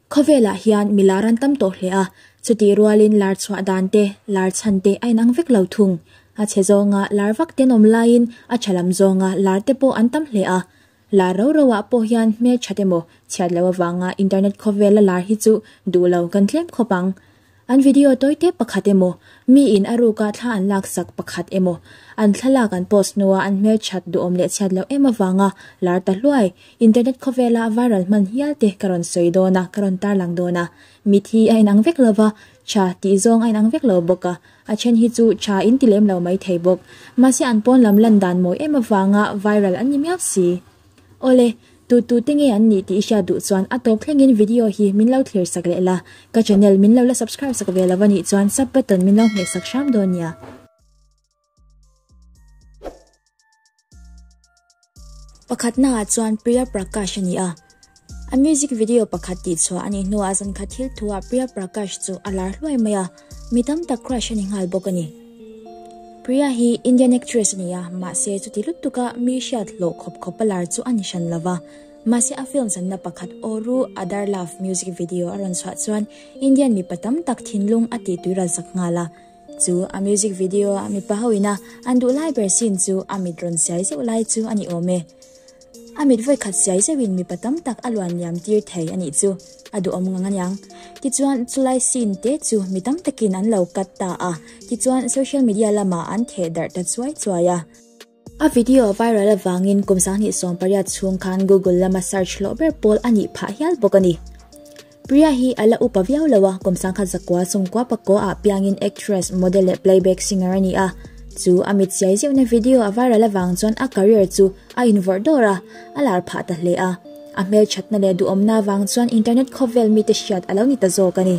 Khawvelah hian mi lar an tam tawh hle a, chutih rualin lar chhuah dan te, lar chhan te a inang vek lo thung. A chhe zawnga lar vak ten awm laiin a tha lam zawnga lar te pawh an tam hle a. Lar ro ro ah pawh hian hmelthat emaw chhiat loh avanga internet khawvela lar hi chu duh lo kan tlem khawp ang. An video tawite pakhat emaw, mi in a ruka thla an laksak pakhat emaw, an thlalak an post hnua an hmelthat duhawm leh chhiat loh em avanga lar ta hluai, internet khawvela viral hman hial te ka rawn sawi dawn a, ka rawn tarlang dawn a. Mit hi a inang vek lova, tha tih zawng a inang vek lo bawk a, a then hi chu tha in ti lem lo mai thei bawk. Mahse an pawn lam lan dan mawi em avanga viral an ni miau si. Awle, tu tu te nge an nih tih i hriat duh chuan a tawp thlengin video hi min lo thlir sak leh la, ka channel min lo la subscribe sak ve lo a nih chuan sub button min lo hmeh sak hram dawn nia. Pakhatna ah chuan Priya Prakash a ni a, a music video pakhat tih chhuah a nih hnuah zankhat thil thu ah Priya Prakash chu a lar hluai mai a, mi tam tak crush a ni nghal bawk a ni. Priya hi Indian actress a ni a, mahse chuti lutuk a mi hriat hlawh khawp khawp a lar chu a ni hran lova. Mahse a film channa pakhat Oru Adar Love music video a rawn chhuah chuan Indian mipa tam tak thinlung a tih tuiral sak nghal a. Chu a music video a mipa ho ina an duh lai ber scene chu a mit rawn siai zeuh lai chu a ni awm e. A mit vawi khat siai zeuhin mipa tam tak a luan liam tir thei a nih chu a duhawm ngang aniang. Tichuan chulai scene te chu mi tam takin an lo cut ta a, tichuan social media lamah an theh darh ta chuai chuai a. A video viral avangin kum 2018 chhung khan Google lama search hlawh ber pawl a nih phah hial bawk a ni. Priya hi a la upa viau lo a, kum 1994 ah piangin actress, model leh playback singer a ni a. Chu a mit siai zeuhna video a viral avang chuan a career chu a invawrh dawr a, a lar phah ta hle a. A hmelthatna leh duhawmna avang chuan internet khawvel mite hriat a lo ni ta zawk a ni.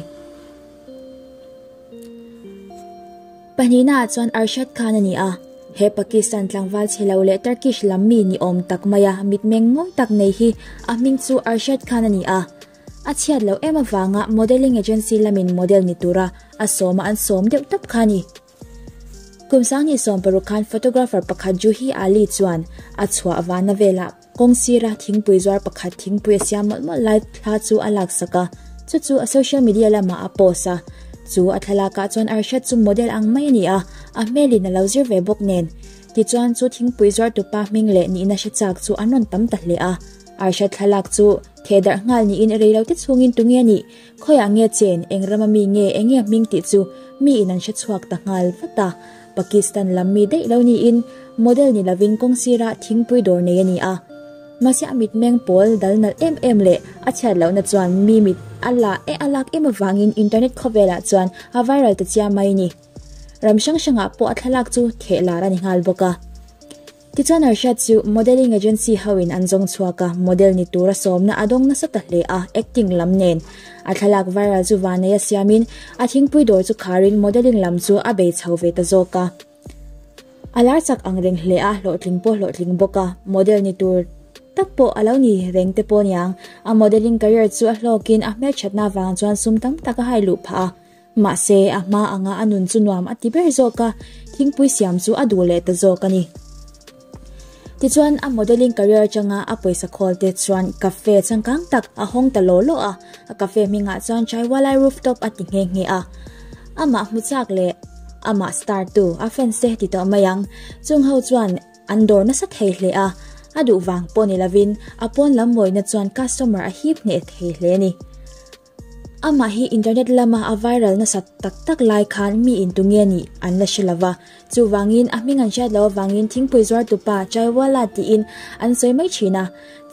Pahnihnaah chuan Arshad Khan a ni a, he Pakistan tlangval chhe lo leh Turkish lam mi ni awm tak maia mitmeng mawi tak nei hi a hming chu Arshad Khan a ni a. A chhiat loh em avanga modelling agency lamin model ni tura a sawma an sawm deuh tawp kha a ni. Kum 2016 khan photographer pakhat Juhi Ali chuan a chhuah vana velah kawng sira thingpui zuar pakhat thingpui a siam mawlh mawlh lai thla chu a laksak a, chu chu a social media lamah a post a. Chu a thlalakah chuan Arshad chu model ang mai a ni a, a hmelin a lo zir ve bawk nen. Tichuan chu thingpui zuartupa hming leh nihna hre chak chu an rawn tam ta hle a. Arshad thlalak chu theh darh nghal niin rei lo te chhungin tunge a nih? Khawiah nge chen? Eng rama mi nge? Enge a hming tih chu mi in an hre chhuak ta nghal vat a. Pakistan lam mi daih lo niin model ni lovin kawng sirah thingpui dawr nei a ni a. Mahse a mitmeng pawl dal nalh em em leh a chhiat lohna chuan mi mit a la e a lak em avangin internet khawvelah chuan a viral ta chiam mai a ni. Ram hrang hrangah pawh a thlalak chu theh lar a ni nghal bawk a. Tichuan Arshad chu modelling agency ho in an zawng chhuak a, model ni tura sawmna a dawng nasa ta hle a, acting lam nen. A thlalak viral chu vanei a siamin a thingpui dawr chu kharin modelling lam chu a bei chho ve ta zawk a. A lar chak ang reng hle a, hlawhtling pawh hlawhtling bawk a, model ni tur tak pawh a lo ni reng te pawh niang. A modelling career chu a hlawkin a hmelthatna vang chuan sum tam tak a hai luh phah a. Mahse, a hma anga a nun chu nuam a ti ber zawk a, thingpui siam chu a duh leh ta zawk a ni. Tichuan, a modelling career atanga a pawisa khawl te chuan cafe changkang tak a hawng ta law law a, a cafe hmingah chuan Chaiwalai Rooftop a ti nghe nghe a. Amah hmu chak leh amah star tu a fans te ti tawh mai ang, chung ho chuan an dawr nasa thei hle a, a duh vang pawh ni lovin a pawn lam mawina chuan customer a hip hneh thei hle a ni. Amah hi internet lama a viral nasat tak tak lai khan mi in tunge nih an la hre lova, chuvangin a hming an hriat loh avangin thingpui zuartupa Chaiwala tiin an sawi mai thin a,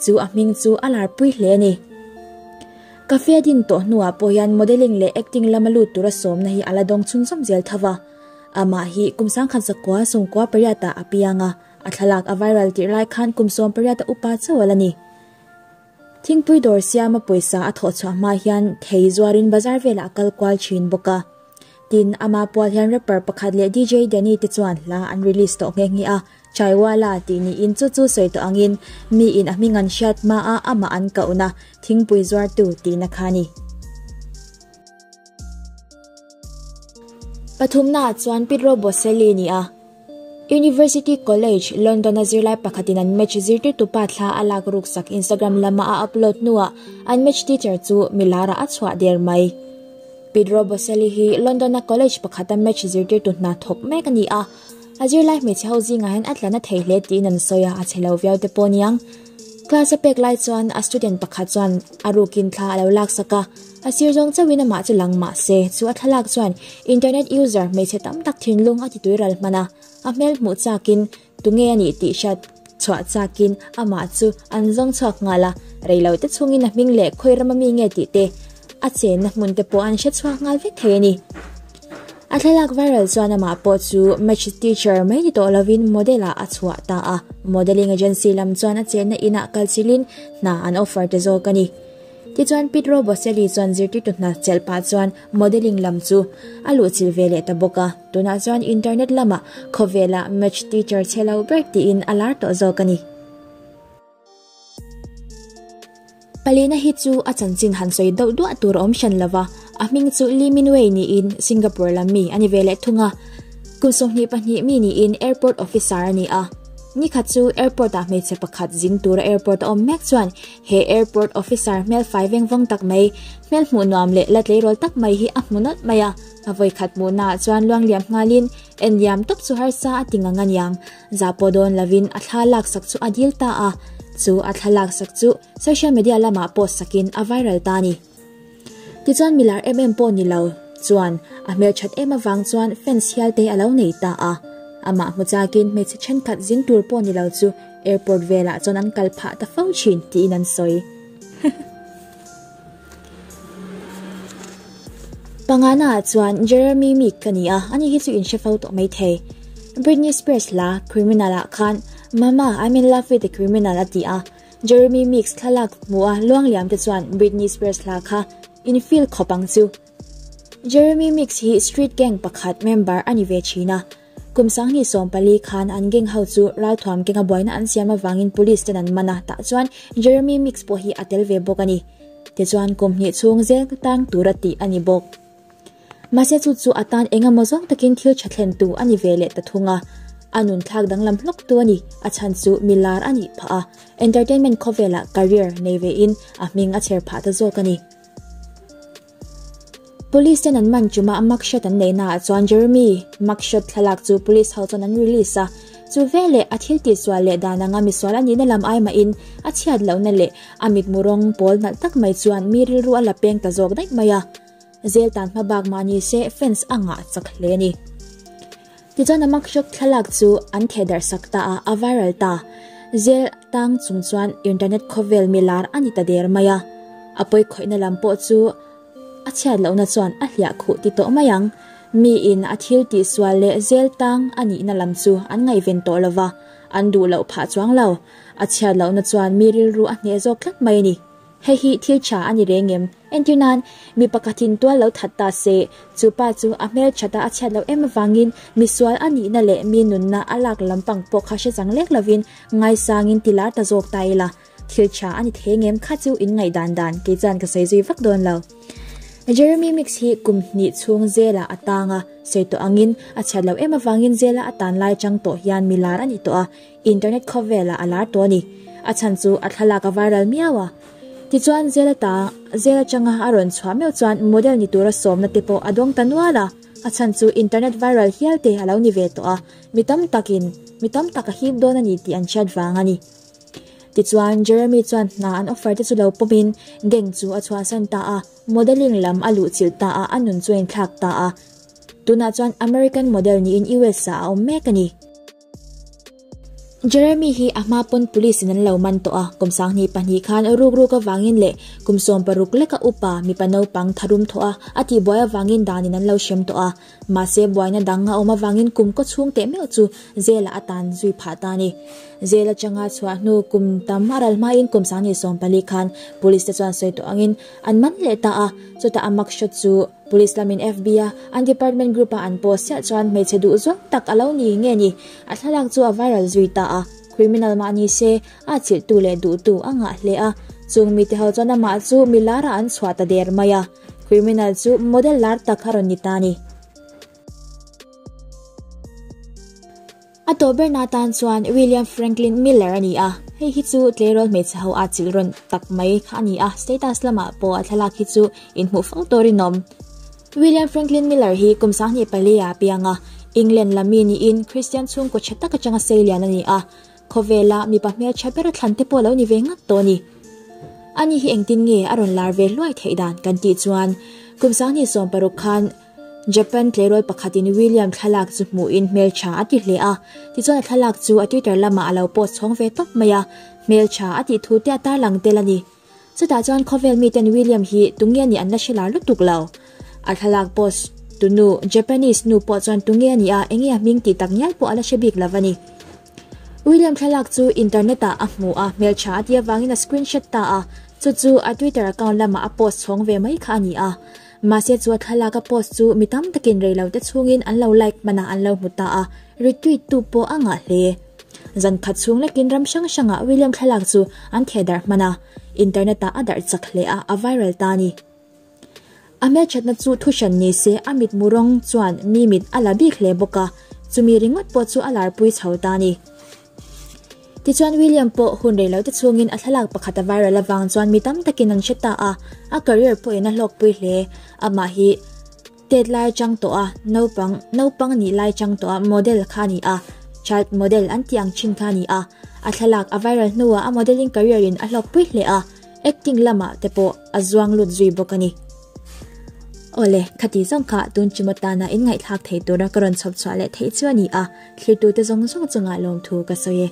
chu a hming chu a larpui hle a ni. Cafe a din tawh hnuah pawh hian modelling leh acting lama lut tura sawmna hi a la dawng chhunzawm zel tho va, amah hi kum 1998 ah a piang a, a thlalak a viral tirh lai khan kum 18 a upa chauh a la ni. Thingpui dawr siama pawisa a thawh chhuah hma hian thei zuarin bazar velah a kal kual thin bawk a. Tin, ama pual hian rapper pakhat leh DJ Danny te chuan hla an release tawh nghe nghe a, Chaiwala tih niin chu chu sawi tawh angin miin a hming an hriat hmaa amah an kohna thingpui zuartu tihna kha a ni. Pathumnaah chuan Pietro Boselli a ni a. University College, London-a zirlai pakhatin an match zirtirtupa thla a lak ruksak Instagram lama a upload hnuah an match teacher chu milar ah a chhuah der mai. Pedro Boselli hi London-a college pakhata match zirtirtu hna thawk mek a ni a, a zirlai hmeichhe ho zingah hian a tla na thei hle tiin an sawi a, a chhe lo viau te pawh aniang. Class a pek lai chuan a student pakhat chuan a rukin thla a lo laksak a, a sir zawng chauhin amah chu lang mah se, chu a thlalak chuan internet user hmeichhe tam tak thinlung a ti tuiral hman a, a hmel hmuh chakin tunge a nih tih hriat chhuah chakin amah chu an zawng chhuak nghal a, reilo te chhungin a hming leh khawi rama mi nge tih te a chenna hmun te pawh an hre chhuak nghal vek thei a ni. A thlalak viral chuan amah pawh chu match teacher mai ni tawh lovin model ah a chhuah ta a, modelling agency lam chuan a chenna inah kal chilhin hna an offer ta zawk a ni. Tichuan Pedro Boselli chuan zirtirtu hna chelh pah chuan modelling lam chu a luhchilh ve leh ta bawk a, tunah chuan internet lamah khawvelah match teacher chhe lo ber tiin a lar tawh zawk a ni. Palina hi chu a chanchin han sawi deuh duah tur a awm hran lova, a hming chu Lee Min Wei niin Singapore lam mi a ni ve leh thung a. Kum 22 mi niin airport officer a ni a. Nikhat chu airport ah hmeichhe pakhat zin tura airport a awm mek chuan he airport officer hmel fai veng vawng tak mai, hmel hmuh nuam leh la tleirawl tak mai hi a hmu nawlh mai a. A vawikhat hmuhnaah chuan luangliam nghalin enliam tawp chu harsa a ti ngang aniang. Zah pawh dawn lovin a thla laksak chu a dil ta a, chu a thla laksak chu social media lamah post sakin a viral ta a ni. Tichuan milar em em pawh ni lo chuan a hmelthat em avang chuan fans hial te a lo nei ta a, amah hmu chakin hmeichhe thenkhat zin tur pawh ni lo chu airport velah chuan an kal phah ta fo thin tiin an sawi. Pangana ah chuan Jeremy Meek ka ni a, ani hi chu in hre fo tawh mai thei. Britney Spears hla Criminal ah khan Mama, I'm in love with a criminal a ti a, Jeremy Meeks thlalak hmu a luangliam te chuan Britney Spears hla kha in feel khawp ang chu. Jeremy Meeks hi street gang pakhat member a ni ve thin a, Kum 2014 khan an gang ho chu ralthuam kenga buaina an siam avangin police ten an man a, tah chuan Jeremy Mix pawh hi a tel ve bawk a ni. Tichuan kum hnih chhung zel tang tura tih a ni bawk. Mahse chu chu a tan engemaw zawng takin thil tha thlen tu a ni ve leh ta thung a, a nun thlak danglam hlawk tu a ni, a chhan chu mi lar a nih phah a, entertainment khawvelah career nei ve in a hming a chher phah ta zawk a ni. Police ten an man chuma mugshot an neihna ah chuan Jeremy mugshot thlalak chu police ho chuan an release a, chu veleh a thil tihsual leh dan anga misual a nihna lam ai mahin a chhiat lohna leh a mitmu rawng pawl nalh tak mai chuan mi rilru a la peng ta zawk daih mai a, zel tan hma bak mah ni se fans a ngah chak hle a ni. Tichuan a mugshot thlalak chu an thehdarh sak ta a, a viral ta. Zel tang chung chuan internet khawvel milar a ni ta der mai a, a pawikhawihna lam pawh chu A chhiat lohna chuan a hliah khuh ti tawh mai ang. Miin a thil tihsual leh zel tang a nihna lam chu an ngaihven tawh lo va, an duh loh phah chuang lo. A chhiat lohna chuan mi rilru a hneh zawk tlat mai a ni. Hei hi thil tha a ni reng em? Entir nan, mi pakhatin tual lo that ta se, chu pa chu a hmel thata a chhiat loh em avangin misual a nihna leh mi nunna a lak lampang pawh kha hre chang lek lovin ngaisangin ti lar ta zawk ta ila. Thil tha a ni thei ngem kha chu in ngaihdan dan kei chuan ka sawi zui vak dawn lo. Jeremy Mix hi kum hnih chhung zela a tang a, sawi tawh angin a chhiat loh em avangin zela a tan lai chang tawh hian mi lar a ni tawh a, internet khawvelah a lar tawh a ni. A chhan chu a thlalak a viral miau a. Tichuan zela tang zel atanga a rawn chhuah meuh chuan model ni tura sawmna te pawh a dawng ta nual a, a chhan chu internet viral hial te a lo ni ve tawh a, mi tam takin mi tam tak a hip dawn a ni tih an hriat vang a ni. Tichuan, Jeremy chuan hna an offer te chu lo pawmin gang chu a chhuahsan ta a, modelling lam a luhchilh ta a, a nun chu a inthlak ta a. Tunah chuan American model niin US ah a awm mek a ni. Jeremy hi a hma pawn police in an lo man tawh a, kum 22 khan rukruk avangin leh kum 16 leka upa mipa naupang tharum thawh a, a tihbuai avangin danin an lo hrem tawh a. Mahse buaina dang a awm avangin kum kaw chhung teh meuh chu Zela a tan zui phah ta a ni. Zel atanga chhuah hnu kum tam a ral hmain kum 24 khan police te chuan sawi tawh angin an man leh ta a, chutah a mugshot chu police lamin FB a an department group a an post chiah chuan hmeichhe duh zawng tak a lo ni nge ni, a thlalak chu a viral zui ta a, criminal mah ni se a chilhtu leh duhtu a ngah hle a, chung mite ho chuan amah chu milar ah an chhuah ta der mai a. Criminal chu model lar tak a rawn ni ta a ni. A tawp berna atan chuan William Franklin Miller a ni a, hei hi chu tleirawl hmeichhe ho a chilh rawn tak mai kha a ni a, status lamah pawh a thlalak hi chu inhmuh fo tawh rinawm. William Franklin Miller hi kum 24 ah a piang a, England lam mi niin Kristian chhungkaw tha tak atanga seilian a ni a, khawvela mipa hmeltha ber a thlan te pawh lo ni ve ngat tawh a ni. Ani hi engtin nge a rawn lar ve hluai theih dan kan tih chuan kum 2016 khan Japan tleirawl pakhatin William thlalak chu hmuhin hmeltha a ti hle a, tichuan a thlalak chu a Twitter lamah a lo post chhawng ve tawp mai a, hmeltha a tih thu te a tarlang tel a ni. Chutah chuan khawvel miten William hi tunge nih an la hre lar lutuk lo. A thlalak post tunu Japanese nu pawh chuan tunge a nih a, enge a hming tih tak ngial pawh a la hre bik lo a ni. William thlalak chu internet ah a hmu a, hmeltha a tih avangin a screenshot ta a, chu chu a Twitter account lamah a post chhawng ve mai kha a ni a. Mahse chu a thlalak a post chu mi tam takin rei lo te chhungin an lo like hman a an lo hmu ta a, retweet tu pawh a ngah hle. Zan khat chhung lekin ram hrang hrangah William thlalak chu an theh darh hman a, internet ah a darh chak hle a, a viral ta a ni. A hmelthatna chu thu hran ni se a mitmu rawng chuan mi mit a la bik hle bawk a, chumi ringawt pawh chu a larpui chho ta a ni. Tichuan William pawh hun rei lo te chhungin a thlalak pakhat a viral avang chuan mi tam takin an hre ta a, a career pawhin a hlawkpui hle. Amah hi tet lai chang tawh a, naupang naupang nih lai chang tawh a model kha a ni a, child model an tih ang thin kha a ni a. A thlalak a viral hnuah a modelling career in a hlawkpui hle a, acting lamah te pawh a zuang lut zui bawk a ni. Awle, khati zawng kha tun chim atana inngaihthlak thei tura ka rawn chhawp chhuah leh theih chu a ni a, thlirtute zawng zawng chungah lawmthu ka sawi e.